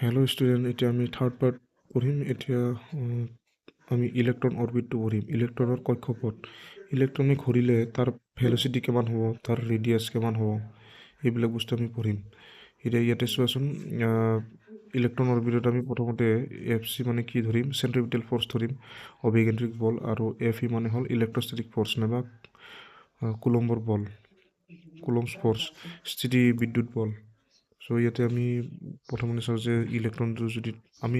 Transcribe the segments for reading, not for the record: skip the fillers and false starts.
Hello' student, এতিয়া আমি third part পঢ়িম। এতিয়া আমি ইলেক্ট্ৰন অৰবিটটো পঢ়িম, ইলেক্ট্ৰনৰ কক্ষপথ। ইলেক্ট্ৰনে ঘূৰিলে তাৰ ভেলচিটি কিমান হ'ব, তাৰ ৰেডিয়াছ কিমান হ'ব, এইবিলাক বস্তু আমি পঢ়িম। এতিয়া ইয়াতে চোৱাচোন, ইলেক্ট্ৰন অৰবিটত আমি প্ৰথমতে এফ চি মানে কি ধৰিম? চেণ্ট্ৰিপিটেল ফ'ৰ্চ ধৰিম, অভিকেন্দ্ৰিক বল। আৰু এফ ই মানে হ'ল ইলেক্ট্ৰষ্টেটিক ফ'ৰ্চ নাইবা কুলম্বৰ বল, কুলম্বছ ফ'ৰ্চ, স্থিতি বিদ্যুৎ বল। চ' ইয়াতে আমি প্ৰথমতে চাওঁ যে ইলেক্ট্ৰনটো যদি আমি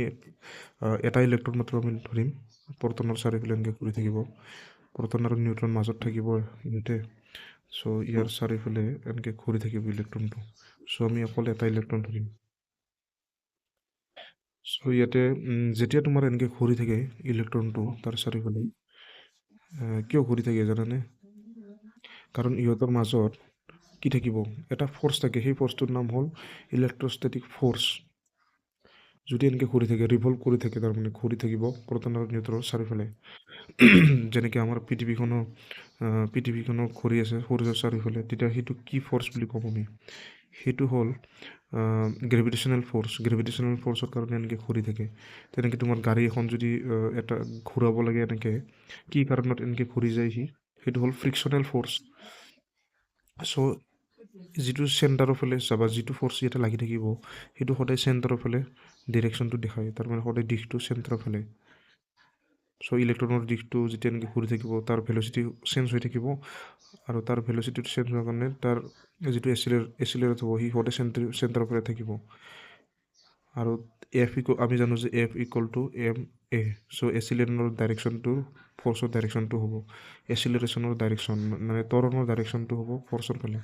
এটা ইলেক্ট্ৰন মাত্ৰ আমি ধৰিম, প্ৰটনৰ চাৰিওফালে এনেকৈ ঘূৰি থাকিব। প্ৰটন আৰু নিউট্ৰন মাজত থাকিব ইয়াতে। চ' ইয়াৰ চাৰিওফালে এনেকৈ ঘূৰি থাকিব ইলেক্ট্ৰনটো। চ' আমি অকল এটা ইলেক্ট্ৰন ধৰিম। চ' ইয়াতে যেতিয়া তোমাৰ এনেকৈ ঘূৰি থাকে ইলেক্ট্ৰনটো তাৰ চাৰিওফালে, কিয় ঘূৰি থাকে জানানে? কাৰণ ইহঁতৰ মাজত কি থাকিব? এটা ফ'ৰ্চ থাকে। সেই ফ'ৰ্চটোৰ নাম হ'ল ইলেক্ট্ৰষ্টেটিক ফ'ৰ্চ। যদি এনেকৈ ঘূৰি থাকে, ৰিভল্ভ কৰি থাকে, তাৰমানে ঘূৰি থাকিব প্ৰটন আৰু নিউট্ৰনৰ চাৰিওফালে। যেনেকৈ আমাৰ পৃথিৱীখনো ঘূৰি আছে সূৰ্যৰ চাৰিওফালে, তেতিয়া সেইটো কি ফ'ৰ্চ বুলি ক'ম আমি? সেইটো হ'ল গ্ৰেভিটেশ্যনেল ফ'ৰ্চ। গ্ৰেভিটেশ্যনেল ফ'ৰ্চৰ কাৰণে এনেকৈ ঘূৰি থাকে। তেনেকৈ তোমাৰ গাড়ী এখন যদি এটা ঘূৰাব লাগে এনেকৈ, কি কাৰণত এনেকৈ ঘূৰি যায় সি? সেইটো হ'ল ফ্ৰিকশ্যনেল ফ'ৰ্চ। চ' যিটো চেণ্টাৰৰ ফালে চাবা, যিটো ফ'ৰ্চ ইয়াতে লাগি থাকিব, সেইটো সদায় চেণ্টাৰৰ ফালে ডিৰেকশ্যনটো দেখায়। তাৰমানে সদায় দিশটো চেণ্টাৰৰ ফালে। চ' ইলেক্ট্ৰনৰ দিশটো যেতিয়া এনেকৈ ঘূৰি থাকিব, তাৰ ভেলচিটি চেঞ্জ হৈ থাকিব আৰু তাৰ ভেলচিটিটো চেঞ্জ হোৱাৰ কাৰণে তাৰ যিটো এচিলাৰেট হ'ব, সি সদায় চেণ্টাৰৰ ফালে থাকিব। আৰু এফ ইকুৱেল, আমি জানো যে F equal to m a। চ' এচিলেৰেশ্যনৰ ডাইৰেকশ্যনটো ফ'ৰ্চৰ ডাইৰেকশ্যনটো হ'ব, এচিলাৰেশ্যনৰ ডাইৰেকশ্যন মানে ত্বৰণৰ ডাইৰেকশ্যনটো হ'ব ফ'ৰ্চৰ ফালে।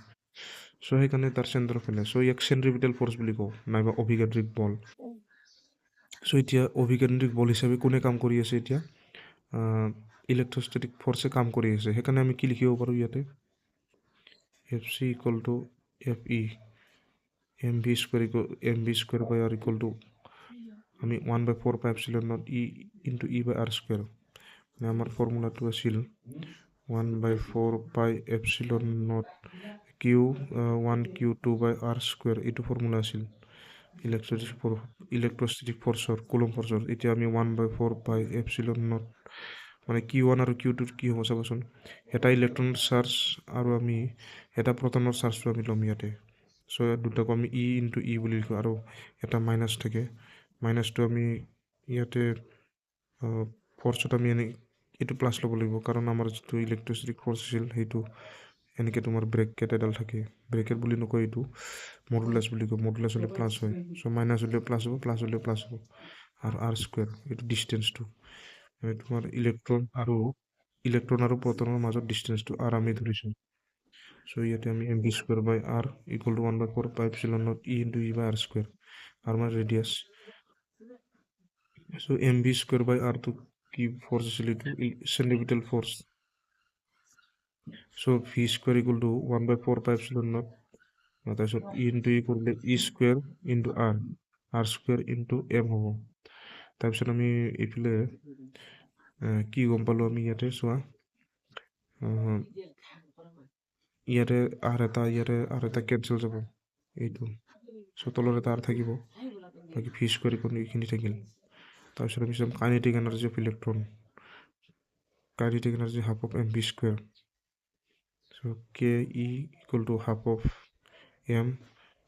চ' সেইকাৰণে তাৰ চেণ্টাৰৰ ফালে। চ' ইয়াক চেণ্ট্ৰিপিটেল ফ'ৰ্চ বুলি কওঁ নাইবা অভিকেন্দ্ৰিক বল। চ' এতিয়া অভিকেন্দ্ৰিক বল হিচাপে কোনে কাম কৰি আছে? এতিয়া ইলেক্ট্ৰষ্টেটিক ফ'ৰ্চে কাম কৰি আছে। সেইকাৰণে আমি কি লিখিব পাৰোঁ ইয়াতে? F C equal to F E m v square equal m v square by r equal to আমি one by four pi epsilon naught e into E by r square। মানে আমাৰ ফৰ্মুলাটো আছিল one by four pi epsilon naught q one q two by r square। এইটো formula আছিল electrostatic ফ'ৰ্চৰ, coulomb ফ'ৰ্চৰ। এতিয়া আমি one by four pi epsilon naught মানে Q one আৰু Q টুত কি হ'ব চাবচোন। এটা ইলেক্ট্ৰনৰ চাৰ্জ আৰু আমি এটা প্ৰটনৰ চাৰ্জটো আমি ল'ম ইয়াতে। চ' ইয়াত দুটাকো আমি ই ইনটু ই বুলি লিখোঁ আৰু এটা মাইনাছ থাকে। মাইনাছটো আমি ইয়াতে ফ'ৰ্চত আমি এনে এইটো প্লাছ ল'ব লাগিব, কাৰণ আমাৰ যিটো ইলেক্ট্ৰিচিটিক ফ'ৰ্চ আছিল, সেইটো এনেকৈ তোমাৰ ব্ৰেকেট এডাল থাকে। ব্ৰেকেট বুলি নকয়, এইটো মডুলাছ বুলি কয়। মডুলাছ হ'লে প্লাছ হয়। চ' মাইনাছ হ'লেও প্লাছ হ'ব, প্লাছ হ'লেও প্লাছ হ'ব। আৰু আৰ স্কুৱেৰ, এইটো ডিষ্টেঞ্চটো, মানে তোমাৰ ইলেক্ট্ৰন আৰু প্ৰটনৰ মাজত ডিষ্টেঞ্চটো আৰ আমি ধৰিছোঁ। চ' ইয়াতে আমি m v square by r equal to one by four pi epsilon naught e into E by r square, r মানে radius। So m v square by আৰটো কি ফ'ৰ্চ আছিল? এইটো centripetal force। So v square equal to one by four pi epsilon naught, তাৰপিছত ই into ই কৰিলে e square into r, r square into m হ'ব। তাৰপিছত আমি এইফালে কি গম পালোঁ আমি ইয়াতে চোৱা। ইয়াতে আৰ এটা, ইয়াতে আৰ এটা কেঞ্চেল যাব এইটো। চ' তলত এটা আৰ থাকিব, বাকী ভি স্কুৱেৰ ইকুৱেল এইখিনি থাকিল। তাৰপিছত আমি চাম kinetic energy of electron। Kinetic energy half of m v square। So k E equal to half of m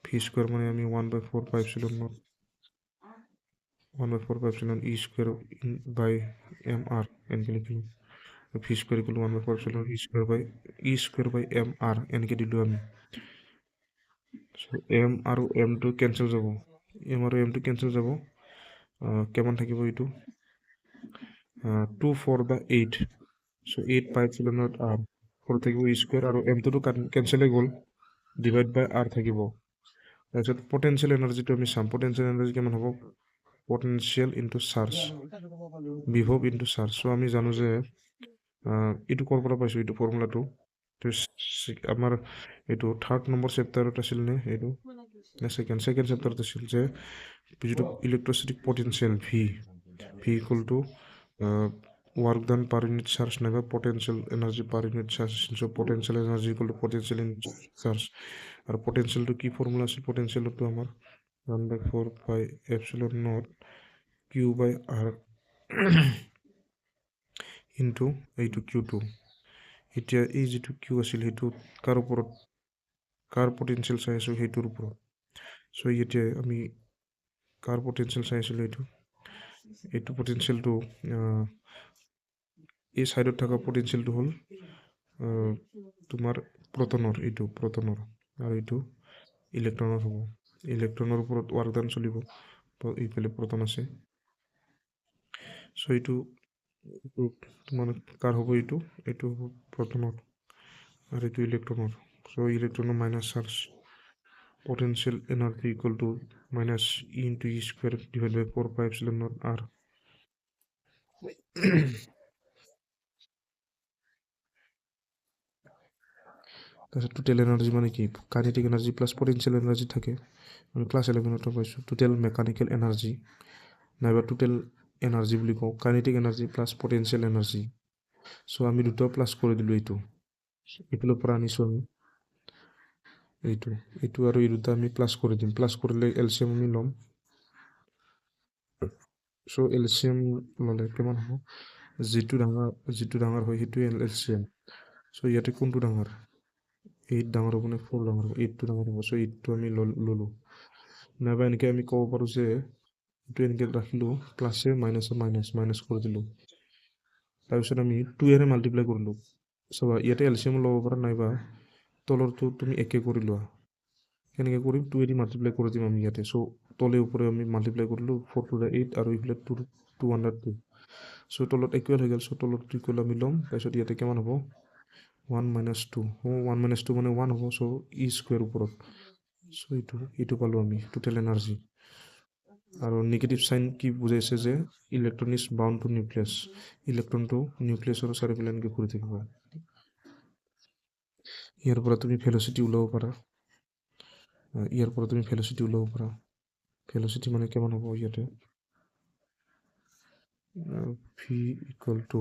v square, মানে আমি one by four pi epsilon naught, one by four pi epsilon e square by m r এনেকৈ লিখিলোঁ। V square equal one by four epsilon e square by m r এনেকৈ দিলোঁ আমি। চ' M আৰু এমটো cancel যাব, M আৰু এমটো cancel যাব। কিমান থাকিব এইটো? Two four by eight, so eight pi epsilon naught r four থাকিব, ই স্কুৱেৰ আৰু এমটোতো কেঞ্চেলেই গ'ল, ডিভাইড বাই আৰ থাকিব। তাৰপিছত পটেঞ্চিয়েল এনাৰ্জিটো আমি চাম। পটেঞ্চিয়েল এনাৰ্জি কিমান হ'ব? পটেঞ্চিয়েল ইনটু চাৰ্জ, বিভৱ ইনটু চাৰ্জ। চ' আমি জানো যে এইটো ক'ৰ পৰা পাইছোঁ এইটো ফৰ্মুলাটো? আমাৰ এইটো থাৰ্ড নম্বৰ চেপ্টাৰত আছিল নে এইটো নে ছেকেণ্ড চেপ্টাৰত আছিল যে যিটো electrostatic potential V equal to work done per unit charge নাইবা potential energy per unit charge আছিল। So potential energy equal to potential in charge। আৰু পটেঞ্চিয়েলটো কি ফৰ্মুলা আছিল? পটেঞ্চিয়েলটো আমাৰ One by four pi epsilon naught Q by R into এইটো Q two. এতিয়া এই যিটো কিউ আছিল, সেইটো কাৰ ওপৰত, কাৰ পটেঞ্চিয়েল চাই আছোঁ, সেইটোৰ ওপৰত। চ' এতিয়া আমি কাৰ পটেঞ্চিয়েল চাই আছিলোঁ? এইটো পটেঞ্চিয়েলটো, এই ছাইডত থকা পটেঞ্চিয়েলটো হ'ল তোমাৰ প্ৰটনৰ, এইটো প্ৰটনৰ আৰু এইটো ইলেক্ট্ৰনৰ হ'ব। ইলেক্ট্ৰনৰ ওপৰত ৱাৰ্ক ডান চলিব, এইফালে প্ৰটন আছে। চ' এইটো তোমাৰ কাৰ হ'ব? এইটো হ'ব প্ৰটনৰ আৰু এইটো ইলেক্ট্ৰনৰ। চ' ইলেক্ট্ৰনৰ minus charge, potential energy equal to minus E into e square divide by four pi epsilon naught R। তাৰপিছত টোটেল এনাৰ্জি মানে কি? Kinetic energy plus potential energy থাকে। আমি ক্লাছ 11তো পাইছোঁ। টোটেল মেকানিকেল এনাৰ্জি নাইবা টোটেল এনাৰ্জি বুলি কওঁ, kinetic energy plus potential energy। So আমি দুটা প্লাছ কৰি দিলোঁ। এইটো এইফালৰ পৰা আনিছোঁ আমি। এইটো আৰু এই দুটা আমি প্লাছ কৰি দিম। প্লাছ কৰিলে এল চি এম আমি ল'ম। চ' এল চি এম ল'লে কিমান হ'ব? যিটো ডাঙৰ হয়, সেইটোৱে এল চি এম। চ' ইয়াতে কোনটো ডাঙৰ? এইট ডাঙৰ হ'ব নে ফ'ৰ ডাঙৰ হ'ব? এইটটো ডাঙৰ হ'ব। চ' এইটটো আমি ল'লোঁ। নাইবা এনেকৈ আমি ক'ব পাৰোঁ যে এইটো এনেকৈ ৰাখিলোঁ, প্লাছে মাইনাছে মাইনাছ, মাইনাছ কৰি দিলোঁ। তাৰপিছত আমি টুৱেৰে মাল্টিপ্লাই কৰিলোঁ। চাবা, ইয়াতে এল চি এম ল'ব পাৰা নাইবা তলৰটো তুমি একে কৰি লোৱা। কেনেকৈ কৰিম? টুৱেদি মাল্টিপ্লাই কৰি দিম আমি ইয়াতে। চ' তলে ওপৰে আমি মাল্টিপ্লাই কৰিলোঁ। ফ'ৰ টু এইট আৰু এইফালে two, two under two। So তলত ইকুৱেল হৈ গ'ল। চ' তলত ইকুৱেল আমি ল'ম। তাৰপিছত ইয়াতে কিমান হ'ব? One minus two, one minus two মানে ওৱান হ'ব। চ' ই স্কুৱেৰ ওপৰত। চ' এইটো পালোঁ আমি টোটেল এনাৰ্জি। আৰু নিগেটিভ চাইন কি বুজাইছে যে electron is bound to nucleus। ইলেক্ট্ৰনটো নিউক্লিয়াছৰ চাৰিওফালে এনেকৈ ঘূৰি থাকিব। ইয়াৰ পৰা তুমি ভেলচিটি ওলাব পাৰা। ইয়াৰ পৰা তুমি ভেলচিটি ওলাব পাৰা। ভেলচিটি মানে কিমান হ'ব ইয়াতে? ভি ইকুৱেল টু,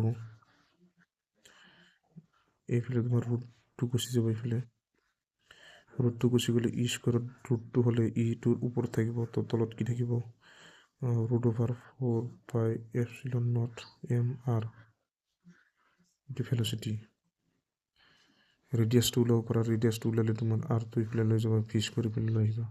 এইফালে তোমাৰ ৰুটটো গুচি যাব। এইফালে ৰুটটো গুচি গ'লে ই স্কুৱেৰত ৰুটটো হ'লে ইটোৰ ওপৰত থাকিব, তো তলত কি থাকিব? Root over four pi epsilon naught m r। এইটো ভেলচিটি। ৰেডিয়াছটো ওলাব পাৰা। ৰেডিয়াছটো ওলালে তোমাৰ আৰটো ইফালে লৈ যাবা, ভি স্কুৱেৰ ইফালে লৈ আহিবা।